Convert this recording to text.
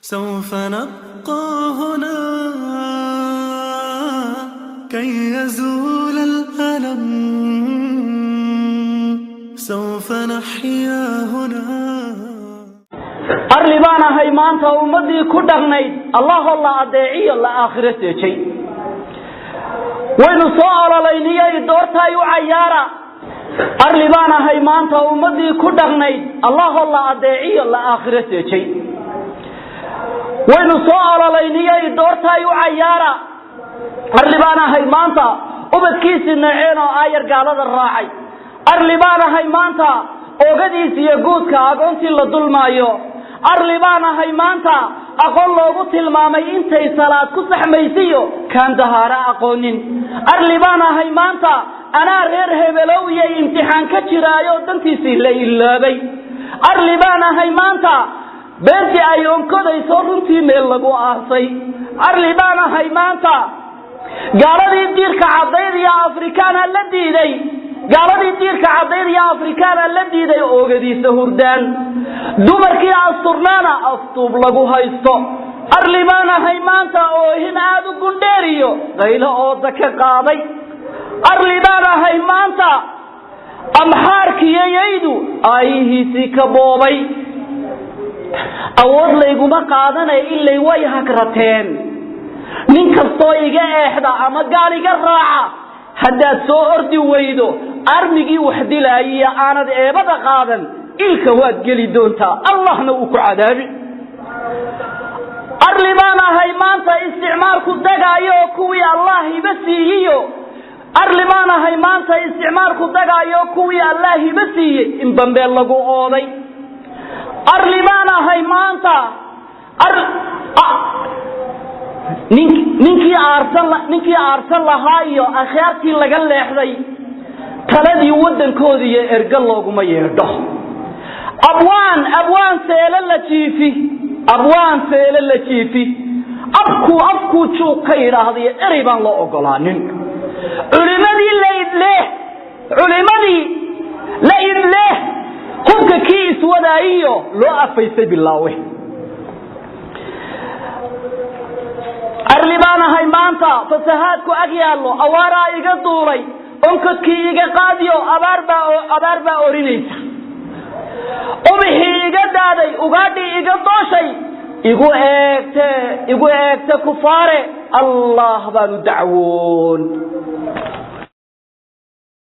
سوف نبقى هنا كي يزول الألم، سوف نحيا هنا. Arli baan ahay maanta ummadii ku dhaqnayd Allahoo la adeeciyo la aakhiro seejay. Waynu soo ololayniyay doortaay u cayaara. Arli baan ahay maanta ummadii ku dhaqnayd Allahoo la adeeciyo la aakhiro seejay. Waynu soo ololayniyay doortaay u cayaara. Arli baan ahay maanta ubadkiisii naceen oo aayar gaalada raacay. Arli baan ahay maanta oogadiis iyo guudka agoontii la dulmaayo. Arli baan ahay maanta aqoon loogu tilmaamay intay salaad ku saxmaysiyo kaan dahaaro aqoonin. Arli baan ahay maanta anaa reer hebelow iyo imtixaan ka jiraayo dantiisii la iloobay. Arli baan ahay maanta beentii ay onkodayso runtii meel lagu aasay. Arli baan ahay maanta gaaladii diirka caddayd iyo Afrikaana la diiday, gaaladii diirka caddayd iyo Afrikaana la diiday oogadiisa hurdaan, dumarkii asturnaana aftuub lagu haysto. Arli baan ahay maanta oohin aada u gundheeriyo qaylo ooda ka qaaday. Arli baan ahay maanta amxaarkiyayaydu aayihiisii ka boobay. Awood layguma qaadanaya ilay way hagrateen. Nin kastoo iga eexda ama gaal iga raaca, haddaad soo ordi weydo armigii wax dilaayiyo aanad eebada qaadan, ilka waad geli doontaa, Allahna uu ku cadaabi. Arli baan ahay maanta isticmaalku dagaayo kuwii Allah hiba siiyiyo. Arli baan ahay maanta isticmaalku dagaayo kuwii Allah hiba siiyey in bambeel lagu ooday. Arli baan ahay maanta ninkii aarsan lahaa iyo akhyaartii laga leexday taladii waddankooda iyo ergo looguma yeedho. Abwaan seele la jiifi, abwaan seele la jiifi, afkuu juuq ka yidhaahdayo erey baan loo ogolaanin. Culimadii la idleeh, culimadii la idleeh, hubka kii iswadaayiyo loo afaysay bilaawe. Arli baan ahay maanta fasahaadku ag yaallo, awaaraa iga duulay, onkodkii iga qaadiyo abaar baa orinaysa, ubixii iga daaday, ugaadhii iga dooshay, igu eegte kufaare, Allah baanu dacwoon.